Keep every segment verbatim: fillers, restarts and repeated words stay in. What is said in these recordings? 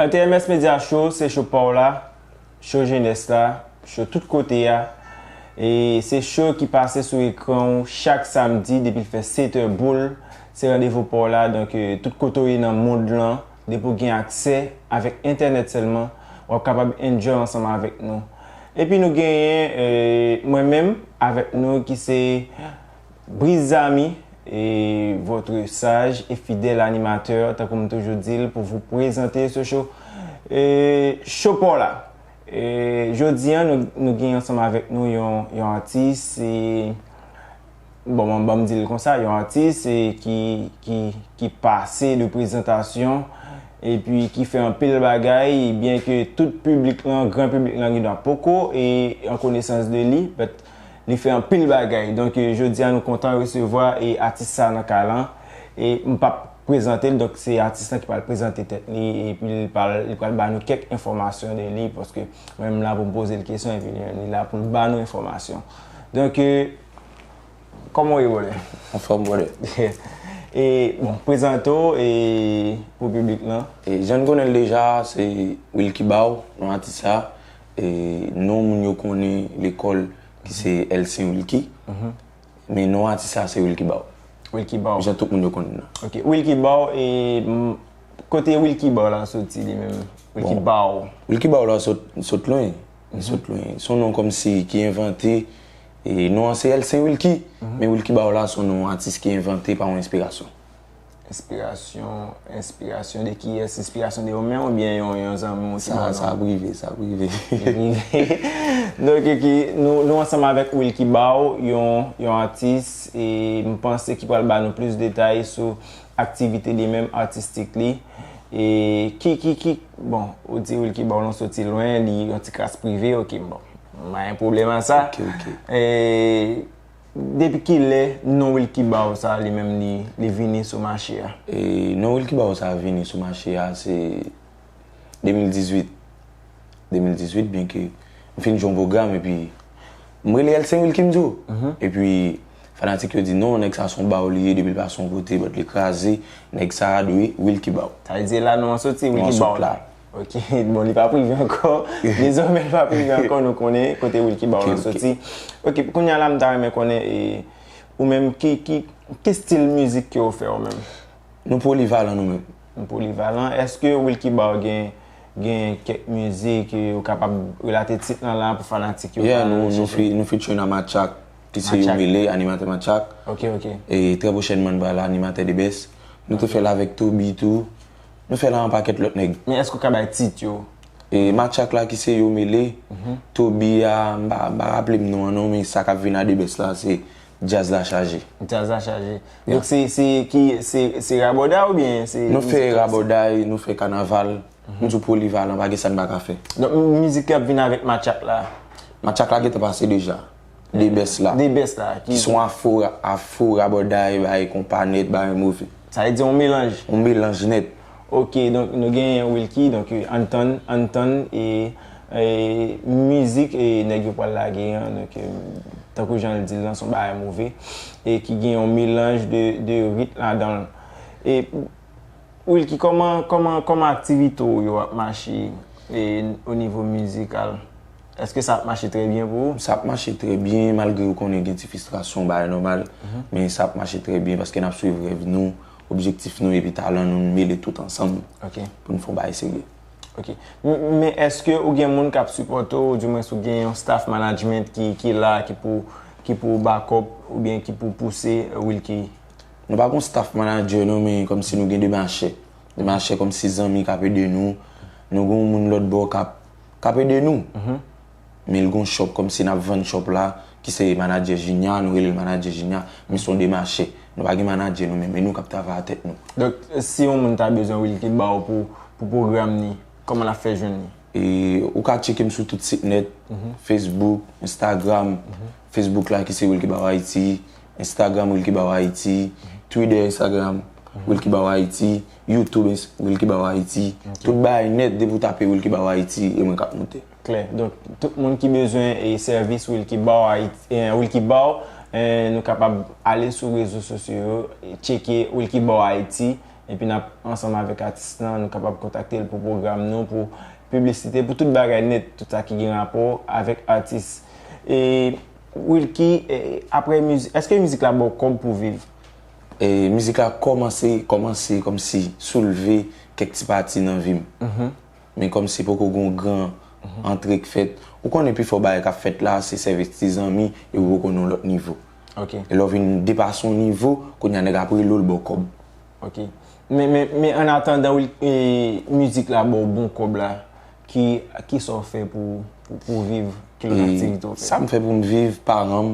T M S Media Show, se show pa w la, show jenès la, show tout kote a. E se show ki pase sou ekran w chak samdi depi l fè sèt è boul. Se randevou pa w la, donk, eh, tout kote w ye nan mond lan, depi w gen aksè avèk entènèt sèlman, w ap kapab enjoy ansanm avèk nou. Epi nou genyen, eh, mwen menm avèk nou ki se Briz Zami, et votre sage et fidèle animateur, tankou m toujou di l, pou vou prezante se show, eh, show pa w la. Eh, jodi a, nou, nou gen ansanm avèk nou yon, yon atis, e, bon, ban, ban m di l konsa, yon atis, e, ki, ki, ki pase de prezantasyon, epi ki fè anpil bagay, byen ke tout piblik lan, gran piblik lan, gen dwa poko, e, an konesans de li, but li fè anpil bagay. Donk, eh, jodi a, nou kontan resevwa, e, atis sa nan kay lan. E m p ap prezante l, donk se atis lan ki pral prezante tèt li, epi li pral, li pral ba nou kèk enfòmasyon de li, paske mwen menm la pou m poze l kesyon, epi li menm li la pou l ba nou enfòmasyon. Donk, eh, kòman w ye, brother? Anfòm, brother. E, bon, prezante w, e, pou piblik lan. E, jan n konnen l deja, se Wilky Baw, non atis sa. E, non moun yo konnen lekòl, ki se Elsen Wilky. Men non atis sa se Wilky Baw. Wilky Baw. Jan tout moun yo konn li nan. Ok, Wilky Baw, e, m, kote Wilky Baw la soti li menm? Wilky Bon. Baw. Wilky Baw la sot, sot lwen. Sot lwen. Se yon non kòmsi ki envante, e, non an se Elsen Wilky, men Wilky Baw la se yon non atis ki envante pa yon enspirasyon. Enspirasyon, enspirasyon de kiyès? Enspirasyon de ou menm oubyen yon, yon zanmi w ki Sa, ba w sa non? Prive, sa prive. Prive. Donk, ki, nou, nou ansanm avèk Wilky Baw, yon, yon atis, e m panse ki pral ba nou plis detay sou aktivite li menm atistik li. E ki, ki, ki, bon, ou di Wilky Baw, nou soti lwen, li yon ti kras prive, ok, bon. M pa gen pwoblèm a sa. Ok, ok. E, Depi kilè non Wilky Baw sa li menm li, li vini sou mache a? E non Wilky Baw sa vini sou mache a se de mil dizuit. De mil dizuit, byenke m fin jwe yon pwogram epi m rele Elsen Wilky m di w. Epi fanatik yo di non, nèg sa se yon baw li ye, depi l pase yon kote, but li kraze, nèg sa a dwe Wilky Baw. Sa vle di la non an soti, Wilky Baw la. Ok, bon, li pa prive ankò. Dezòmè, li pa prive ankò, nou konnen kote Wilky Baw lan Ok, ok. soti. Ok, kounye a la, m ta renmen konnen, e, ou menm, ki, ki, ki stil mizik ke w fè ou menm? Nou polivalan nou menm. Nou polivalan. Èske Wilky Baw gen, gen kèk mizik, e, ou kapab relate tit lan la pou fanatik yo Yeah, ka nou, nou, chèche? Fi, nou featuring a Matchak, ki se Matchak. Yomele, animatè Matchak. Ok, ok. E trè pwochènman, n pral animatè The Best. Nou te Ok. fè l avèk Toby tou. Nou fè l a yon pakèt lòt nèg. Men èske w ka bay tit yo? E Matchak la ki se Yomele, Toby a, m pa, m pa raple m non an non, men sa k ap vin a The Best la, se Djaz la chaje. Djaz la chaje. Yeah. Donk se, se ki, se, se rabòday oubyen se Nou fè mizik klasik? rabòday, nou fè kanaval, nou tou polivalan, pa gen sa n pa ka fè. Donk mizik k ap vin avèk Matchak la? Matchak la gentan pase deja. The Best la. The Best la, ki Ki se yon afro, afro rabòday, bay konpa nèt, bay move. Sa vle di yon melanj. Yon melanj nèt. Ok, donk nou genyen Wilky, donk, e, ann tann, ann tann, e, e, mizik, e, nèg yo pral lage an, donk, e, tankou jan l di l lan, se yon bagay move, e ki gen yon melanj de, de rit ladan l. E, Wilky, kòman, kòman, kòman aktivite w yo ap mache, e, o nivo mizikal? Èske sa ap mache trè byen pou ou? Sa ap mache trè byen, malgre ou konnen gen ti fristrasyon, bagay nòmal. Men sa ap mache trè byen paske n ap swiv rèv nou, objektif nou epi talan nou, n mele tout ansanm Ok. pou n fè yon bagay serye. Ok. M, men èske ou gen moun k ap sipòte w, oudimwens ou gen yon staff management ki, ki la, ki pou, ki pou back up oubyen ki pou pouse, e, Wilky? Nou pa gon staff manager non, men kòmsi nou gen demachè. Demachè kòmsi zanmi k ap ede nou. Nou gon moun lòt bò k ap, k ap ede nou. Men l gon shop, kòmsi n ap vann shop la, ki se manager Jinya, nou rele l manager Jinya, men se yon demachè. Nou pa gen manager nou menm, e nou k ap travay a tèt nou. Donk, si yon moun ta bezwen Wilky Baw pou, pou pwogram ni, kòman l ap fè jwenn li? E ou ka tcheke m sou tout sit nèt, Facebook, Instagram, Facebook la ki se Wilky Baw Haiti, Instagram Wilky Baw Haiti, Twitter, Instagram, Wilky Baw Haiti, YouTube, Ins-, Wilky Baw Haiti. Ok. Tout bagay nèt, depi w tape Wilky Baw Haiti, e mwen k ap moute. Klè. Donk, tout moun ki bezwen, e, sèvis Wilky Baw Haiti, e, Wilky Baw, e, nou kapab ale sou rezo sosyo yo, e, tcheke Wilky Baw Haiti, Epi n ap ansanm avèk atis lan, nou kapab kontakte l pou pwogram nou, pou piblisite, pou tout bagay nèt, tout sa ki gen rapò avèk atis. E Wilky, e, apre mizik, èske mizik la ba w kòb pou viv? E mizik la kòmanse, kòmanse kòmsi soulve kèk ti pati nan vi m. Men kòmsi poko gon gran antre k fèt. Ou konnen pifò bagay k ap fèt la, se sèvis ti zanmi, epi poko nan yon lòt nivo. Ok. E lè w vin depase yon nivo, kounye a nèg ap rele w, l ba w kòb. Ok. Men, men, men an atandan, wi, e, mizik la ba w bon kòb la, ki, ki sa w fè pou, pou, pou viv? Ki lòt aktivite w fè? Sa m fè pou m viv, paran m.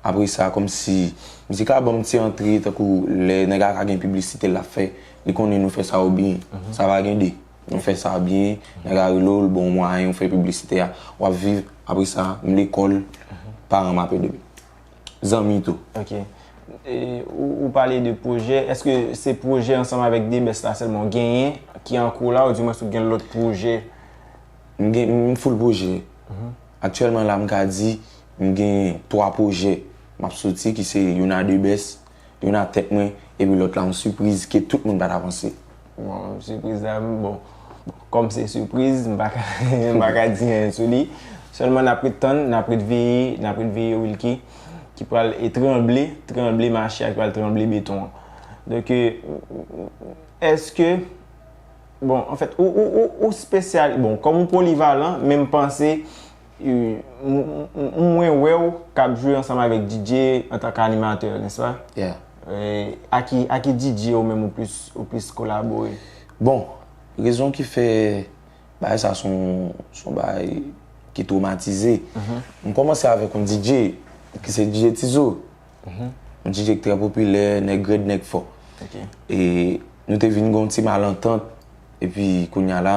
Apre sa, kòmsi mizik la ban m ti antre, tankou lè nèg la ka gen piblisite l ap fè, li konnen nou fè sa yo byen. Sa va gen de. Nou fè sa byen, nèg la rele w, l ba w mwayen, ou fè piblisite a, w ap viv. Apre sa, m lekòl, paran m ap ede m. Zanmi tou. Ok. E, ou, ou pale de pwojè. Èske se pwojè ansanm avèk Debès la sèlman w genyen ki an kou la, oudimwens ou gen lòt pwojè? M gen, m full pwojè. Aktyèlman la, m ka di, m gen twa pwojè m ap soti, ki se youn a Debès, youn a tèt mwen, epi lòt la yon sipriz ke tout moun pa ta panse. Bon, sipriz la, bon, kòm se sipriz, m pa ka, m pa ka di anyen sou li. Sèlman n ap ret tann, n ap ret veye, n ap ret veye Wilky, ki pral e tranble, tranble mache a, ki pral tranble beton an. Donk, e, èske, bon, anfèt, ou, ou, ou, ou spesyal, bon, kòm ou polivalan, men m panse, e, m, m, m, mwen wè w k ap jwe ansanm avèk D J antanke animatè, nèspa? Yeah. E, a ki, a ki D J ou menm ou plis, ou plis kolabore? Bon, rezon ki fè bagay sa se yon, se yon bagay ki twomatize. M kòmanse avèk yon D J, ki se D J Tizo. Yon D J ki trè popilè, nèg rèd, nèg fò. Ok. E nou te vin gen yon ti malantant, epi kounye a la,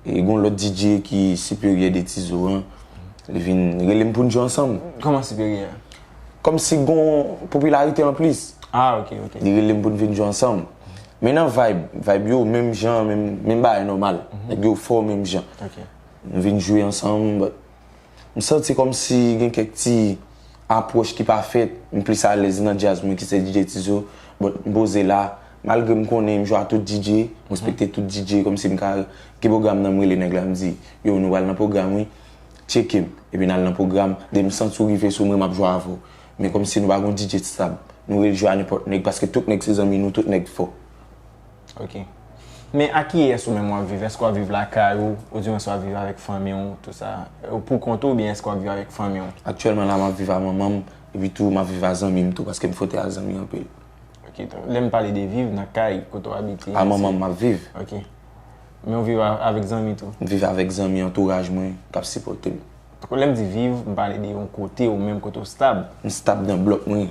e gen yon lòt D J ki siperyè de Tizo an, li vin rele m pou n jwe ansanm. Kòman siperyè a? Kòmsi gen yon popilarite anplis. Ah, ok, ok. Li rele m pou n vin jwe ansanm. Men nan vibe, vibe yo menm jan, menm, menm bagay nòmal. Nèg yo fò menm jan. Ok. Nou vin jwe ansanm, but m santi kòmsi gen kèk ti apwòch ki pa fèt. M plis alèz nan djaz mwen ki se D J Tizo, but m poze la. Malgre m konnen m jwe a tout D J, m respekte tout D J, kòmsi m ka gen pwogram nan m rele nèg la, m di, yo, nou pral nan pwogram wi, tcheke m. Epi n al nan pwogram, depi m santi w rive sou mwen, m ap jwe avè w. Men kòmsi nou pa gen yon D J stab. Nou rele jwe a nenpòt nèg, paske tout nèg se zanmi nou, tout nèg fò. Ok. Men a kiyès ou menm w ap viv? Èske w ap viv lakay ou, oudimwens w ap viv avèk fanmi w, tou sa? Ou pou kont ou oubyen èske w ap viv avèk fanmi w? Aktyèlman la, m ap viv a manman m, epi tou m ap viv a zanmi m tou, paske m fwote a zanmi anpil. Ok, donk, lè m pale de viv nan kay, kote w abite? A manman m m ap viv. Ok. Men w viv a, avèk zanmi tou? M viv avèk zanmi, antouraj mwen, k ap sipòte m. Lè m di viv, m pale de yon kote ou menm kote w stab. M stab nan blòk mwen.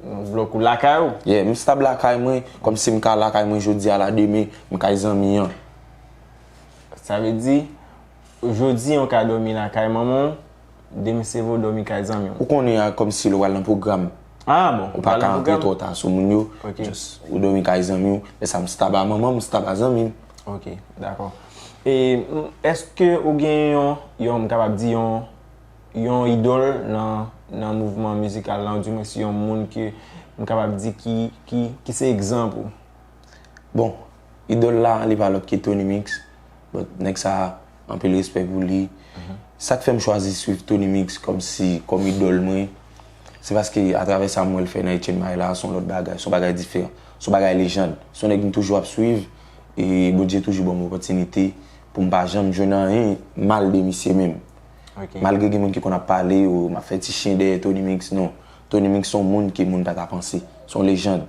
Nan blòk ou lakay ou? Yeah, m stab lakay mwen, kòmsi m ka lakay mwen jodi a la, demen, m kay zanmi an. Sa vle di, jodi a w ka dòmi lakay manman w, demen se vre w dòmi kay zanmi w. Ou konnen a, kòmsi lè w al nan pwogram. Ah bon, ou pa ka antre twò ta sou moun yo, just ou dòmi kay zanmi w, lè sa m stab a manman m, m stab a zanmi m. Ok, dakò. E, m, èske ou gen yon, yon, m kapab di yon, yon idòl nan, nan mouvman mizikal la, oudimwens yon moun ke m kapab di ki, ki, ki se egzanp ou? Bon, idòl la, li pa lòt ke Tony Mix. But nèg sa, anpil respè pou li. Sa k fè m chwazi swiv Tony Mix kòmsi, kòm idòl mwen, se paske atravè sa m wè l fè nan Etienne Maille la, se yon lòt bagay, se yon bagay diferan, se yon bagay lejann. Se yon nèg m toujou ap swiv, e Bondye toujou ban m opòtinite pou m pa janm jwenn anyen mal de misye menm. Malgre gen moun ki konn ap pale, o, m ap fè ti chen dèyè Tony Mix, non. Tony Mix se yon moun ke moun pa ta panse. Se yon lejann.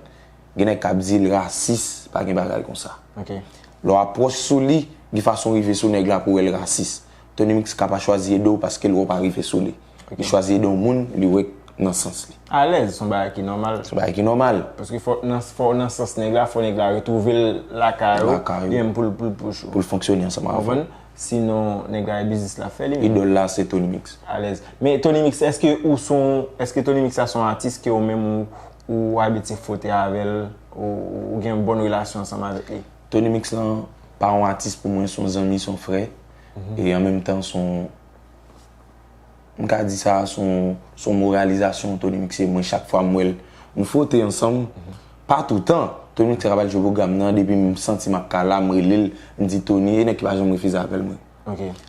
Gen nèg k ap di l rasis, pa gen bagay konsa. Lè w ap pwòch sou li, gen fason w rive sou nèg la pou w wè l rasis. Tony Mix ka pa chwazi ede w paske l wè w pa rive sou li. Li chwazi ede yon moun, li wè k nan sans li. Alèz, se yon bagay ki nòmal. Se yon bagay ki nòmal. Paske fò w nan, fò w nan sans nèg la, fò nèg la retwouve l lakay ou, li menm pou l, pou l pwouch ou. Pou l fonksyone ansanm avè w. Konprann? Sinon, nèg la e biznis l ap fè li menm. Idòl la se Tony Mix. Alèz. Men Tony Mix, èske ou se yon, èske Tony Mix la se yon atis ke ou menm ou, ou abitye fwote avè l, ou, ou gen yon bòn relasyon ansanm avèk li? Tony Mix lan pa yon atis pou mwen, se yon zanmi, se yon frè. E an menm tan, se yon, m ka di sa, se yon, se yon moralizasyon Tony Mix se mwen, chak fwa m wè l, nou fwote ansanm, pa toutan, Tony Mix te ka pral jwe pwogram nan, depi m santi m ap ka la, m rele l, m di, "Tony," e nèg ki pa janm refize apèl mwen.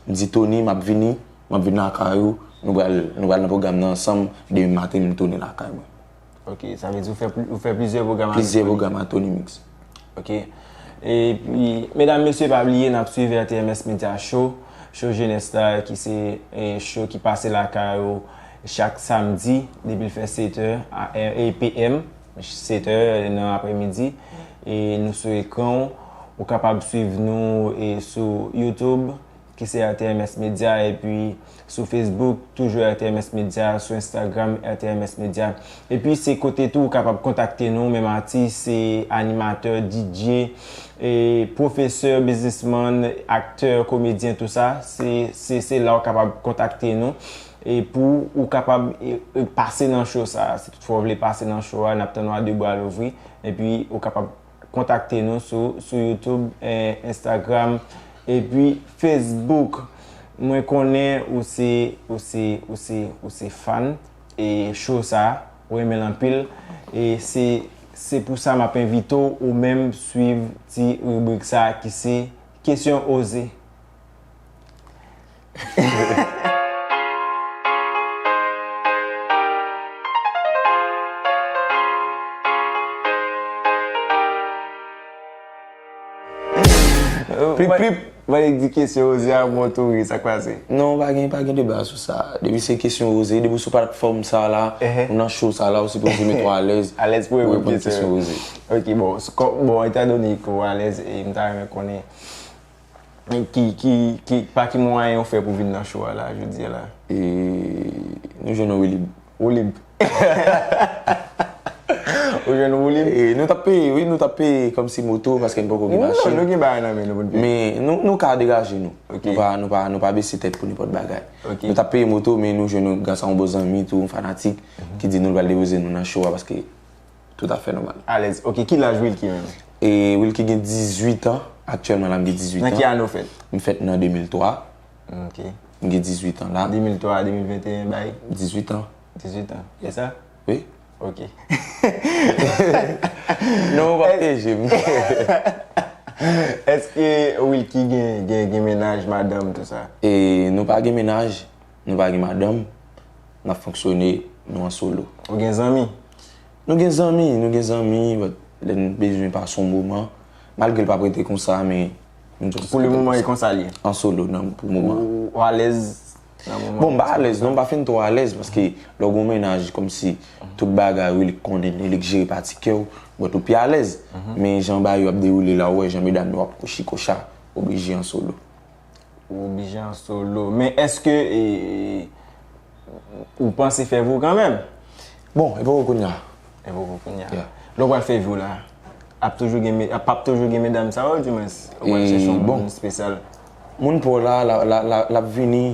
M di, "Tony, m ap vini, m ap vin lakay ou, nou pral, nou pral nan pwogram nan ansanm, demen maten, m tounen lakay mwen." Ok, sa vle di ou fè pli-, ou fè plizyè pwogram avèk Tony. Plizyè pwogram ak Tony Mix. Ok. Epi, medam, mesye, pa bliye, n ap swiv R T M S Media Show, show jenès la, ki se, eh, show ki pase lakay ou chak samdi, depi l fè sèt è, a, e, P M, sèt è nan aprèmidi. E nou sou ekran w, ou kapab swiv nou, e, sou YouTube, ki se R T M S Media, epi sou Facebook, toujou R T M S Media, sou Instagram, R T M S Media. Epi se kote tou ou kapab kontakte nou, menm atis, se animatè, D J, e pwofesè, biznismann, aktè, komedyen, tou sa, se, se, se la ou kapab kontakte nou. E pou ou kapab, e, e, pase nan show sa, si toutfwa ou vle pase nan show a, n ap tann ou a de bra louvri. Epi ou kapab kontakte nou sou, sou YouTube, eh, Instagram, epi Facebook. Mwen konnen ou se, ou se, ou se, ou se fan e show sa, ou renmen l anpil. E se, se pou sa m ap envite w, ou menm, swiv ti ribrik sa ki se Kesyon Oze. Plip, plip. Mwen di kesyon oze a, mwen tou ri, sa k pase? Non, pa gen, pa gen deba sou sa. Depi se kesyon oze, depi w sou platfòm sa la, ou nan show sa la, ou sipoze mete w alèz pou reponn kesyon oze. Ok, bon, bon, etandone ke w alèz, e m ta renmen konnen Ki, ki, ki, pa ki mwayen ou fè pou vin nan show a la, jodi a la? E, nou jwenn Woulib. Woulib. Ou jwenn Woulib? E, nou t ap peye, wi, nou t ap peye kòmsi moto, paske n poko gen machin. Non, nou gen bagay nan men nou pou n peye. Men, nou, nou ka degaje nou. Ok. Nou pa, nou pa, nou pa bese tèt pou nenpòt bagay. Ok. Nou t ap peye moto, men nou jwenn yon, gras a yon bon zanmi tou, yon fanatik, ki di nou l pral depoze nou nan show a, paske Toutafè nòmal. Alèz. Ok, ki laj Wilky menm? E Wilky gen dizuit an. Aktyèlman la, m gen dizuit an. Nan ki ane w fèt? M fèt nan de mil twa. Ok. M gen dizuit an la. De mil twa a de mil venteyen, bay? Dizuit an. Dizuit an. E sa? Wi. Ok. Non, ou p ap pyeje m. Èske Wilky gen, gen, gen mennaj, madanm, tou sa? E nou pa gen mennaj, nou pa gen madanm. N ap fonksyone, nou an solo. Ou gen zanmi? Nou gen zanmi, nou gen zanmi, but lè n bezwen pase yon moman, malgre l p ap rete konsa, men nou just... Pou le moman, e konsa l ye? An solo, nan, pou moman. Ou, ou alèz nan moman? Bon, m pa alèz, non, m pa fin twò alèz, paske lè w gen yon mennaj, kòmsi tout bagay, wi, li k konnen, li k jere pati kè w, but ou pi alèz. Men jan bagay yo ap dewoule la, ou wè jan medam yo ap kochikocha, oblije an solo. Ou oblije an solo. Men èske, e, ou panse fè vi w kanmenm? Bon, e poko kounye a. E poko kounye a. Yeah. Lè w pral fè vi w la, ap toujou gen, ap, ap toujou gen medam sa yo, dimwens, ou pral chèche yon moun espesyal? Bon, moun pa w la, la, la, la, l ap vini.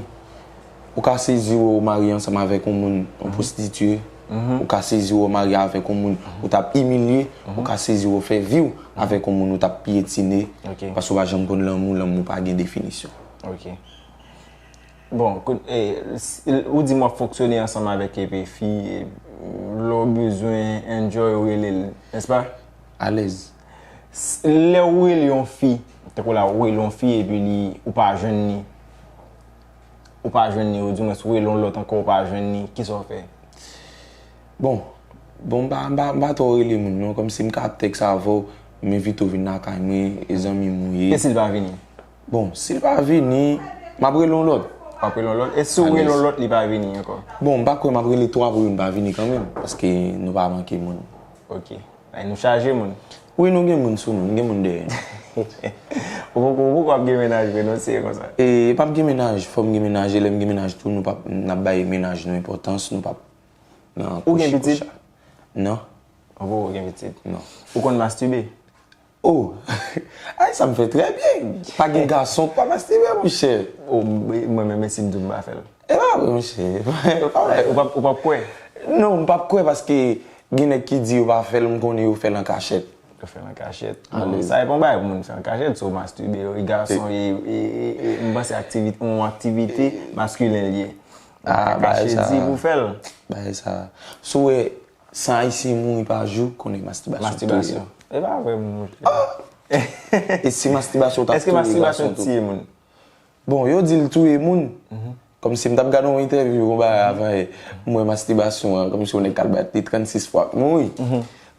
Ou ka sezi w marye ansanm avèk yon moun, yon pwostitye. Ou ka sezi w marye avèk yon moun ou t ap imilye. Ou ka sezi w fè vi w avèk yon moun ou t ap pyetine. Ok. Paske w pa janm konn lanmou, lanmou pa gen definisyon. Ok. Bon, kout, e, s-, ou di m w ap fonksyone ansanm avèk epi fi, e, lè w bezwen enjoy, ou rele l, nèspa? Alèz. S-, lè w rele yon fi, tankou la, ou rele yon fi epi li, ou pa jwenn li. Ou pa jwenn li, ou dimwens ou rele yon lòt ankò, ou pa jwenn li, kisa w fè? Bon, bon, m pa, m pa, m pa twò rele moun, non. Kòmsi m ka tèks avè w, m envite w vin lakay mwen, e zanmi m ou ye. E si l pa vini? Bon, si l pa vini, m ap rele yon lòt. W ap rele yon lòt? E si w rele yon lòt, li pa vini ankò? Bon, m pa kwè m ap rele twa pou youn pa vini kanmenm, paske nou pa manke moun. Ok. Ay, nou chaje moun. Wi, nou gen moun sou nou, nou gen moun dèyè nou. Ou poko, ou poko ap gen mennaj vre, non, si e konsa. E, p ap gen mennaj, fò m gen mennaj, e lè m gen mennaj tou, nou p ap, n ap bay mennaj nou enpòtans, nou p ap nan kochikocha. Ou gen pitit? Non. Ou poko gen pitit? Non. Ou konn mastibe? Oh! Ay, sa m fè trè byen. Pa gen gason k pa mastibe, monchè. Oh, mwen menm, men si m di w m pa fè l. E pa vre, monchè. E pa vre. Ou p ap, ou p ap kwè? Non, m p ap kwè paske gen nèg ki di yo pa fè l, m konnen yo fè l an kachèt. Yo fè l an kachèt. Bon, sa e pa yon bagay pou moun fè an kachèt, si w mastibe, e gason, e, e, e, e, m panse aktivite, yon aktivite maskilen l ye. Ah, bagay sa. Kache di pou fè l. Bagay sa. Si w wè san ayisyen mouri pa jou, konnen mastibasyon touye. Mastibasyon. E pa vre, moun mouche. E si mastibasyon ta Èske mastibasyon tiye moun? Bon, yo di l touye moun. Kòmsi m t ap gade yon entèvyou yon bagay avan yè. M wè mastibasyon an, kòmsi yon nèg k al bat li trannsis fwa ap mouri.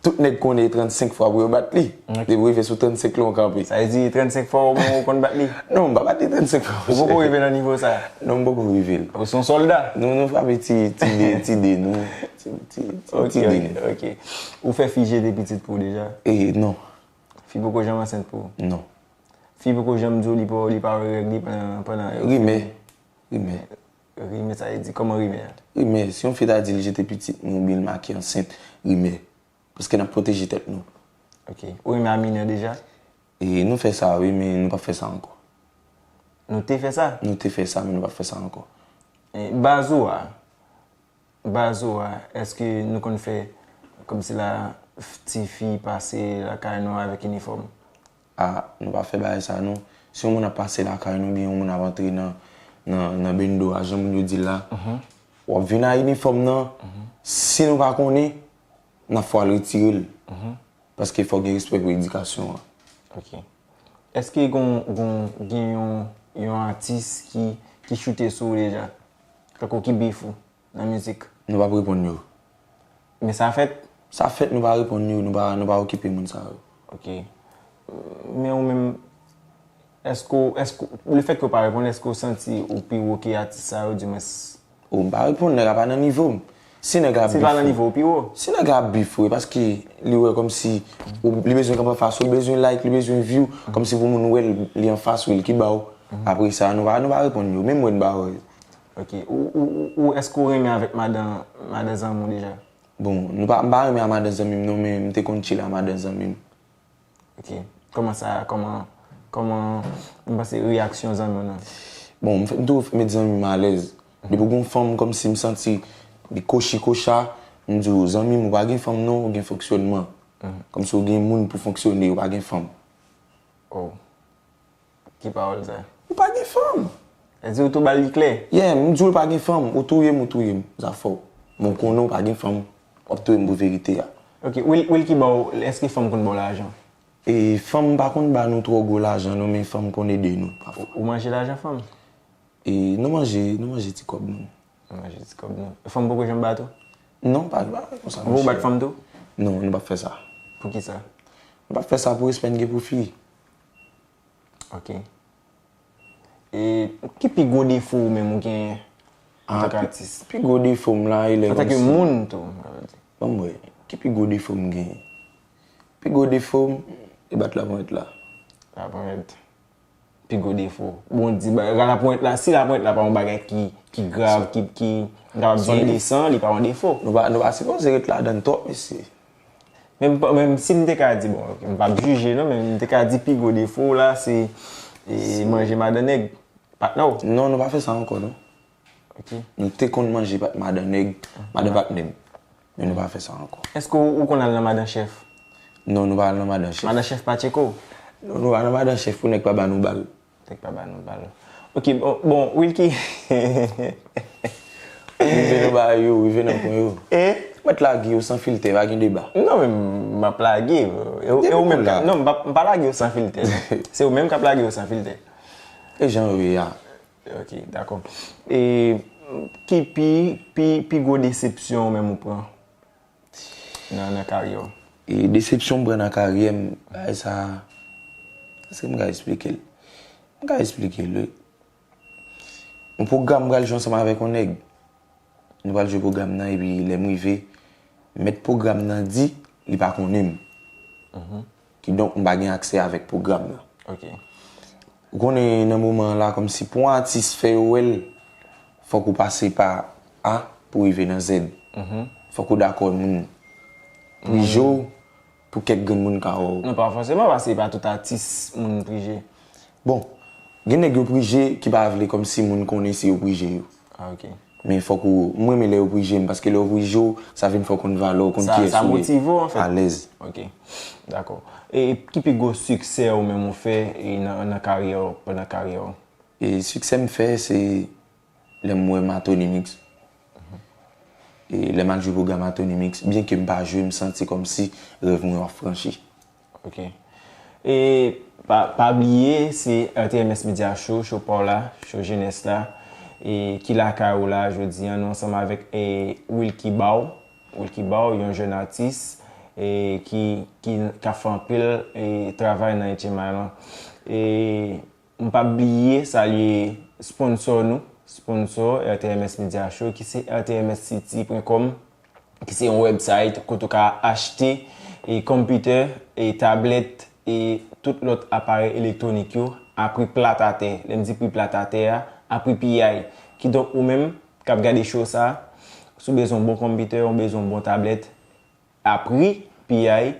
Tout nèg konnen trannsenk fwa pou yo bat li. Depi w rive sou trannsenk lan, w kanpe. Sa vle di trannsenk fwa omwen ou konn bat li? Non, m pa bat li trannsenk fwa. Ou poko rive nan nivo sa? Non, m poko rive l. Ou se yon sòlda? Nou, nou frape ti, ti de, ti de, nou. Ti, ti, ti, ti de, nou. Ok. Ou fè fi jete pitit pou ou deja? E non. Fi poko janm ansent pou ou? Non. Fi poko janm di w li pa, li pa wè règ li pandan, pandan. Rimè. Rimè. Rimè, sa vle di, kòman rimè a? Rimè, si yon fi ta di l jete pitit mwen oubyen l make ansent, rimè. Paske n ap pwoteje tèt nou. Ok. Ou rimè a minè deja? E nou fè sa, wi, men nou p ap fè sa ankò. Nou te fè sa? Nou te fè sa, men nou p ap fè sa ankò. E baz ou a, baz ou a, èske nou konn fè kòmsi la, f- ti fi pase lakay nou avèk inifòm? A, nou pa fè bagay sa non. Si yon moun ap pase lakay nou, oubyen yon moun ap antre nan, nan, nan bendo a, jan moun yo di l la, w ap vin a inifòm nan, si nou pa konnen, n ap fè w al retire l. Paske fò gen respè pou edikasyon an. Ok. Èske gon, gon, gen yon, yon atis ki, ki choute sou ou deja? Tankou ki bif ou nan mizik? Nou p ap reponn yo. Men sa fèt? Sa fèt, nou pa reponn yo, nou pa, nou pa okipe moun sa yo. Ok. Men ou menm, èske, èske, lefètke w pa reponn, èske w santi ou pi wo ke atis sa yo, dimwens? Ou m pa reponn, nèg la pa nan nivo m. Si nèg la Si l pa nan nivo w, pi wo. Si nèg la ap bif, wi, paske li wè kòmsi ou- li bezwen kanpe anfas ou, li bezwen like, li bezwen view, kòmsi pou moun wè l, li anfas ou, li ki ba w. Apre sa, nou pa, nou pa reponn yo. Menm mwen, m pa wè yo. Ok. Ou, ou, ou, ou èske w renmen avèk madan, madan zanmi w deja? Bon, nou pa, m pa renmen a madan zanmi m non, men m te konn chill a madan zanmi m. Ok. Kòman sa, kòman, kòman, m panse reyaksyon zanmi w nan? Bon, m fè- m toujou met zanmi m alèz. Depi gon fanm kòmsi m santi li kochi kocha, m di w, zanmi m, ou pa gen fanm non, ou gen fonksyònman. Kòmsi ou gen moun pou fonksyone, ou pa gen fanm. Oh. Ki pawòl sa? Ou pa gen fanm. Sa di ou tou ba l li klè? Yeah, m di w pa gen fanm, ou touye m, ou touye m. Zafè w. Men w konnen w pa gen fanm, w ap touye m pou verite a. Ok, Will, Will ki ba w, èske fanm konn ba w lajan? E fanm pa konn ba nou twò gwo lajan non, men fanm konn ede nou pafwa. Ou manje lajan fanm? E nou manje, nou manje ti kòb nou. Ou manje ti kòb nou. Fanm poko janm bat ou? Non, pa, pa konsa. Ou bat fanm tou? Non, nou p ap fè sa. Poukisa? Nou p ap fè sa pou respè n gen pou fi. Ok. E ki pi gwo defo ou menm ou genyen antanke atis? Pi gwo defo m la, e lè Antanke kòmsi- moun tou, m ka di. Ban m wè, ki pi gwo defo m genyen? Pi gwo defo m, e bat laponyèt la. Laponyèt. Pi gwo defo. Bon, di ba- laponyèt la, si laponyèt la pa yon bagay ki, ki grav, ki, ki, m kapab di endesan, li pa yon defo. Nou pa, nou pa sipoze ret ladan l twòp, mesye. Men, men si m te ka di, bon, ok, m p ap jije non, men m te ka di pi gwo defo w la, se e, manje madan nèg. Patnè w. Non, nou pa fè sa ankò, non. Ok. Nou te konn manje pat madan nèg, madan patnè m. Men nou pa fè sa ankò. Èske w, ou konn al nan madan chèf? Non, nou pa al nan madan chèf. Madan chèf pa tcheke w? Non, nou pa nan madan chèf pou nèg pa ba nou bal. Nèg pa ba nou bal. Ok, bon, bon, Wilky. Rive nan bagay yo, rive nan pwen yo. E? Mèt lage yo san filtè, pa gen deba. Non, men m ap lage. E, e ou menm ka, non, m pa, m pa lage yo san filtè. Se ou menm k ap lage yo san filtè. E jan yo ye a. Ok, dakò. E ki pi, pi, pi gwo desepsyon ou menm ou pran nan, nan karyè w? E desepsyon m pran nan karyè m, bagay sa, èske m ka esplike l? M ka esplike l, wi. Yon pwogram m pral jwe ansanm avèk yon nèg. Nou pral jwe pwogram nan, epi lè m rive, mèt pwogram nan di li pa konnen m. Kidonk, m pa gen aksè avèk pwogram nan. Ok. Ou konnen nan moman an la, kòmsi pou yon atis fè yo wè l, fòk ou pase pa A pou rive nan Z. Fòk ou dakò moun prije w pou kèk grenn moun ka wè w. Non, pa fòseman, paske pa tout atis moun prije. Bon, gen nèg yo prije ki pa vle kòmsi moun konnen se yo prije yo. Ah, ok. Men fòk ou, mwen renmen lè yo prije m, paske lè yo prije w, sa vin fè w konn valè w, konn kiyès ou ye. Sa motive w, anfèt. Alèz. Ok, dakò. E ki pi gwo siksè ou menm ou fè e nan, nan karyè w, pandan karyè w? E siksè m fè, se lè m wè Matonymix. E lè m al jwe pwogram Matonymix, byenke m pa jwe, m santi kòmsi rèv mwen yo ap franchi. Ok. E pa, pa bliye, se R T M S Media Show, show pa w la, show jenès la, e ki lakay ou la jodi a. Nou ansanm avèk e, Wilky Baw. Wilky Baw, yon jèn atis e ki, ki, k ap fè anpil e, travay nan H M I lan. E M p ap bliye salye sponsò nou, sponsò R T M S Media Show, ki se R T M S City pwen kòm, ki se yon website kote w ka achte e, konpitè e tablèt e tout lòt aparèy elektwonik yo a pri plat atè. Lè m di pri plat atè a, a pri piyay. Kidonk ou menm k ap gade show sa, si w bezwen yon bon konpitè, ou bezwen yon bon tablèt, a pri piyay,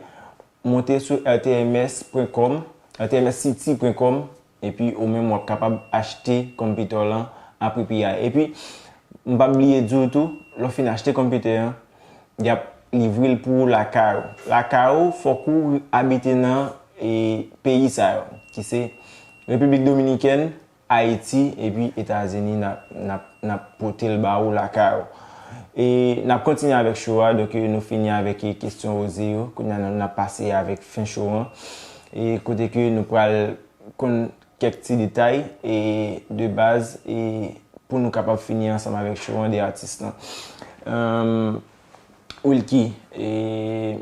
monte sou R T M S pwen kòm, R T M S City pwen kòm, epi ou menm w ap kapab achte konpitè w lan a pri piyay. Epi, m p ap bliye di w tou, lè w fin achte konpitè an, y ap livre l pou ou lakay ou. Lakay ou, fòk ou abite nan e, peyi sa yo, ki se Repiblik Dominikèn, Ayiti epi Etazini, n ap, n ap, n ap pote l ba ou lakay ou. E n ap kontinye avèk show a, donk nou fini avèk e, kesyon poze yo. Kounye a n ap pase avèk fen show an. E kote ke nou pral konn kèk ti detay e de baz e pou nou kapab fini ansanm avèk show an de atis lan. Ehm, Wilky, e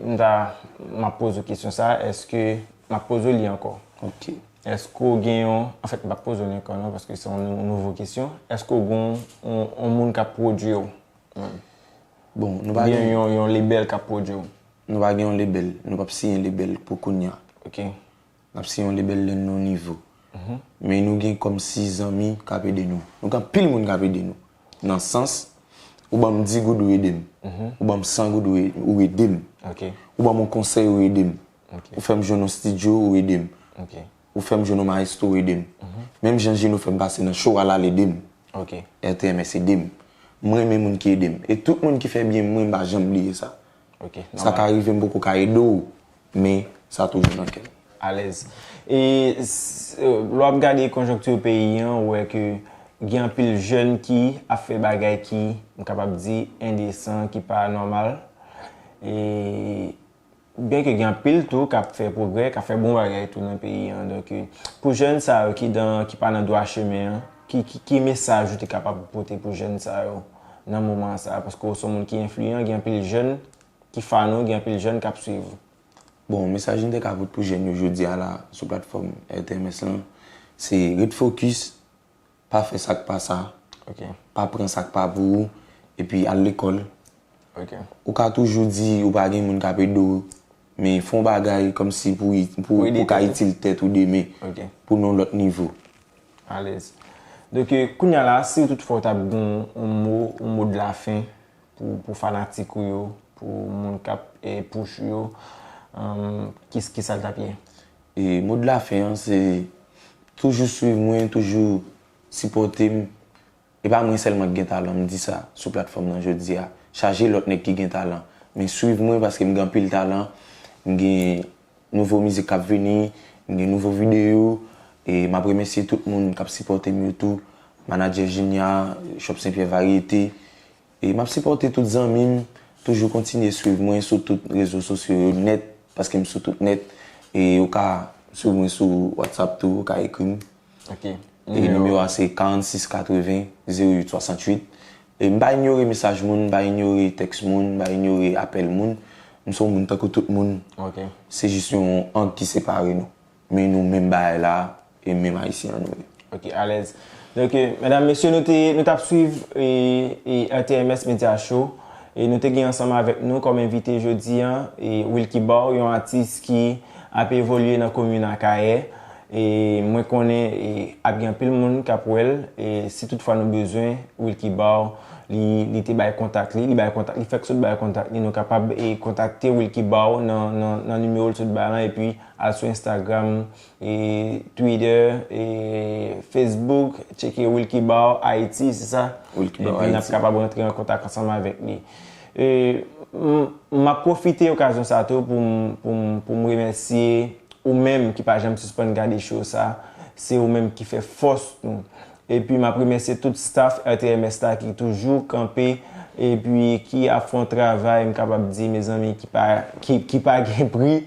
m ta, m ap poze w kesyon sa, èske, m ap poze w li ankò. Ok. Èske w gen yon, anfèt, m p ap poze w li ankò non, paske se yon nou- nouvo kesyon. Èske w gen yon, yon, yon moun k ap pwodui w? Bon, nou pa Oubyen gen, yon, yon label k ap pwodui w? Nou pa gen yon label, nou p ap siyen label pou kounye a. Ok. N ap siyen yon label lè n nan yon nivo. Men nou gen kòmsi zanmi k ap ede nou. Nou gen anpil moun k ap ede nou. Nan sans, ou ban m dis goud, ou ede m. Ou ban m san goud, ou e- ou ede m. Ok. Ou ban m yon konsèy, ou ede m. Ok. Ou fè m jwenn yon estidyo, ou ede m. Ok. Ou fè m jwenn yon maestro, ou ede m. Menm jan Gino fè m pase nan show a la, l ede m. Ok. R T M S ede m. Mwen renmen moun ki ede m. E tout moun ki fè byen mwen, m pa janm bliye sa. Ok, sa ka rive m poko ka ede w, men sa toujou nan kè m. Alèz. E s- lè w ap gade konjonkti peyi an, ou wè ke gen anpil jèn ki ap fè bagay ki, m kapab di, endesan, ki pa nòmal. E byenke gen anpil tou k ap fè pwogrè, k ap fè bon bagay tou nan peyi an. Donk, e, pou jèn sa yo ki dan, ki pa nan dwa chemen an, ki, ki, ki mesaj ou te kapab pote pou jèn sa yo nan moman sa a? Paske w se yon moun ki enfliyan, gen anpil jèn ki fan ou, gen anpil jèn k ap swiv ou. Bon, mesaj m te ka pote pou jèn yo jodi a la sou platfòm R T M S lan, se ret fokis, pa fè sa k pa sa, Ok. pa pran sa k pa pou ou, epi al lekòl. Ok. Ou ka toujou di ou pa gen moun k ap ede w, men fè yon bagay kòmsi pou, pou, Pou ede pou ka tèt ou. itil tèt ou demen, Ok. pou nan yon lòt nivo. Alèz. Donk, e, kounye a la, si tout fwa w t ap gen yon mo, yon mo de la fen pou, pou fanatik ou yo, pou moun k ap, e, push ou yo, um, ki, ki sa l t ap ye? E mo de la fen an, se toujou swiv mwen, toujou sipòte m. E pa mwen sèlman ki gen talan, m di sa sou platfòm nan jodi a. Chaje lòt nèg ki gen talan. Men swiv mwen paske m gen anpil talan. M gen nouvo mizik k ap vini, m gen nouvo videyo. E m ap remèsye tout moun k ap sipòte m yo tou. Manadjè Jinya, Shop Sen Pyè Varyete. E m ap sipòte tout zanmi m. Toujou kontinye swiv mwen sou tout rezo sosyo yo nèt, paske m sou tout nèt. E ou ka swiv mwen sou WhatsApp tou, ou ka ekri m. Ok. E nimewo a se karannsis katreven zewo uit swasanntuit. E m pa inyore mesaj moun, m pa inyore tèks moun, m pa inyore apèl moun. M se yon moun tankou tout moun. Ok. Se jis yon ang ki separe nou. Men nou menm bagay la, e menm Ayisyen an nou ye. Ok, alèz. Donk, e, medam, mesye, nou te, nou t ap swiv e, e, R T M S Media Show. E nou te gen ansanm avèk nou kòm envite jodi a, e Wilky Baw, yon atis ki ap evolye nan komin Akayè. E mwen konnen, e, ap gen anpil moun k ap wè l. E si toutfwa nou bezwen Wilky Baw, li, li te bay kontak li, li bay kontak, li fèk sot bay kontak li. Nou kapab, e, kontakte Wilky Baw nan, nan, nan nimewo l sot bay lan, epi al sou Instagram, e, Twitter, e, Facebook, tcheke Wilky Baw Haiti, se sa? Wilky Baw Epi n ap Haiti. kapab rantre an kontak ansanm avèk li. E, m, m ap pwofite okazyon sa tou pou m, pou m, pou m remèsye ou menm ki pa janm sispann gade show sa. Se ou menm ki fè fòs nou. Epi m ap remèsye tout staff R T M S la ki toujou kanpe epi ki ap fè yon travay, m kapab di, mezanmi, ki pa, ki, ki pa gen pri.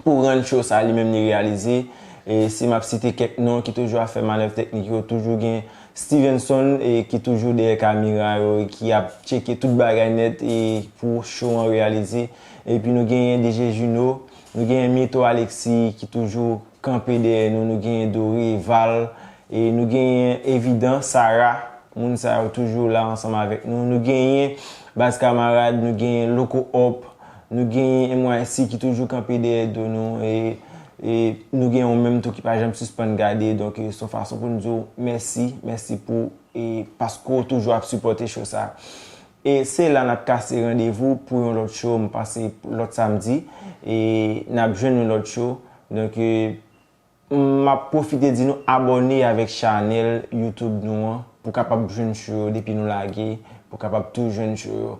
pou rann show sa li menm li reyalize. E si m ap site kèk non ki toujou ap fè manèv teknik yo, toujou gen Stevenson e ki toujou dèyè kamera yo e ki ap tcheke tout bagay nèt e pou show an reyalize. Epi nou genyen D J Juno, nou genyen Mito Alexis ki toujou kanpe dèyè nou, nou genyen Doré, Val, e nou genyen Evident, Sarah, moun sa yo toujou la ansanm avèk nou. Nou genyen Baz Kamarad, nou genyen Loco Up, nou genyen M Y C ki toujou kanpe dèyè do nou, e, e nou genyen ou menm tou ki pa janm sispann gade. Donk, e, se yon fason pou nou di w mèsi, mèsi pou, e, paske w toujou ap sipòte show sa. E se la n ap kase randevou pou yon lòt show, m panse lòt samdi, e n ap jwenn yon lòt show. Donk, e, m ap pwofite di nou abòne avèk chanèl YouTube nou an pou kapab jwenn show yo depi nou lage, pou kapab tou jwenn show yo.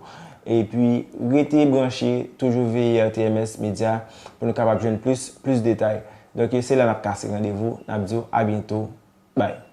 Epi, rete branche, toujou veye R T M S Media pou nou kapab jwenn plis, plis detay. Donk, se la n ap kase randevou, n ap di w a byento. Bye.